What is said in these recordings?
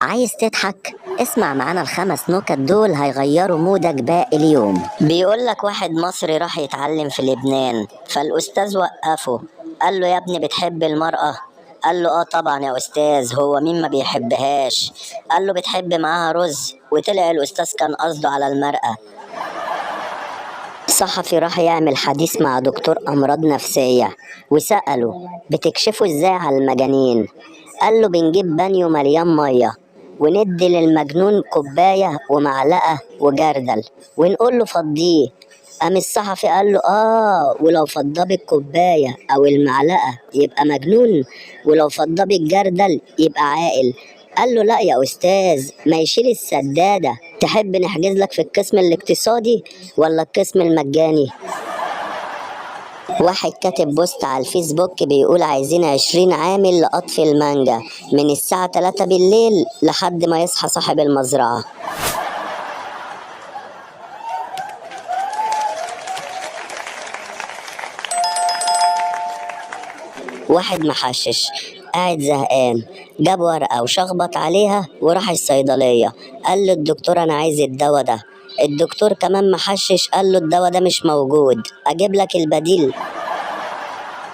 عايز تضحك؟ اسمع معانا الخمس نكت دول هيغيروا مودك باقي اليوم. بيقول لك واحد مصري راح يتعلم في لبنان، فالأستاذ وقفه قال له يا ابني بتحب المرأة؟ قال له اه طبعا يا أستاذ، هو مين ما بيحبهاش؟ قال له بتحب معاها رز؟ وطلع الأستاذ كان قصده على المرأة. صحفي راح يعمل حديث مع دكتور أمراض نفسية وسأله بتكشفوا ازاي على المجانين؟ قال له بنجيب بانيو مليان مية وندي للمجنون كوباية ومعلقة وجردل ونقول له فضيه. قام الصحفي قال له آه، ولو فضاه بالكوباية أو المعلقة يبقى مجنون، ولو فضاه بالجردل يبقى عاقل. قال له لا يا أستاذ، ما يشيل السدادة. تحب نحجز لك في القسم الاقتصادي ولا القسم المجاني؟ واحد كاتب بوست على الفيسبوك بيقول عايزين 20 عامل لقطف المانجا من الساعة 3 بالليل لحد ما يصحى صاحب المزرعة. واحد محشش قاعد زهقان، جاب ورقة وشخبط عليها وراح الصيدلية، قال للدكتور أنا عايز الدواء ده. الدكتور كمان محشش قال له الدواء ده مش موجود، أجيب لك البديل.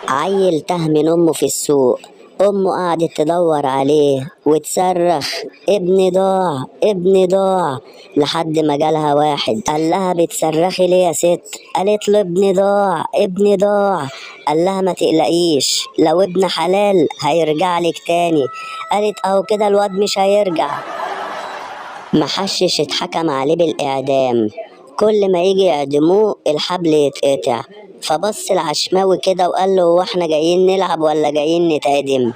عيل تاه من أمه في السوق، أمه قعدت تدور عليه وتصرخ ابني ضاع ابني ضاع، لحد ما جالها واحد قال لها بتصرخي ليه يا ست؟ قالت له ابني ضاع ابني ضاع. قال لها ما تقلقيش، لو ابن حلال هيرجع لك تاني. قالت اهو كده الواد مش هيرجع. محشش اتحكم عليه بالإعدام، كل ما يجي يعدموه الحبل يتقطع، فبص العشماوي كده وقال له هو احنا جايين نلعب ولا جايين نتعدم؟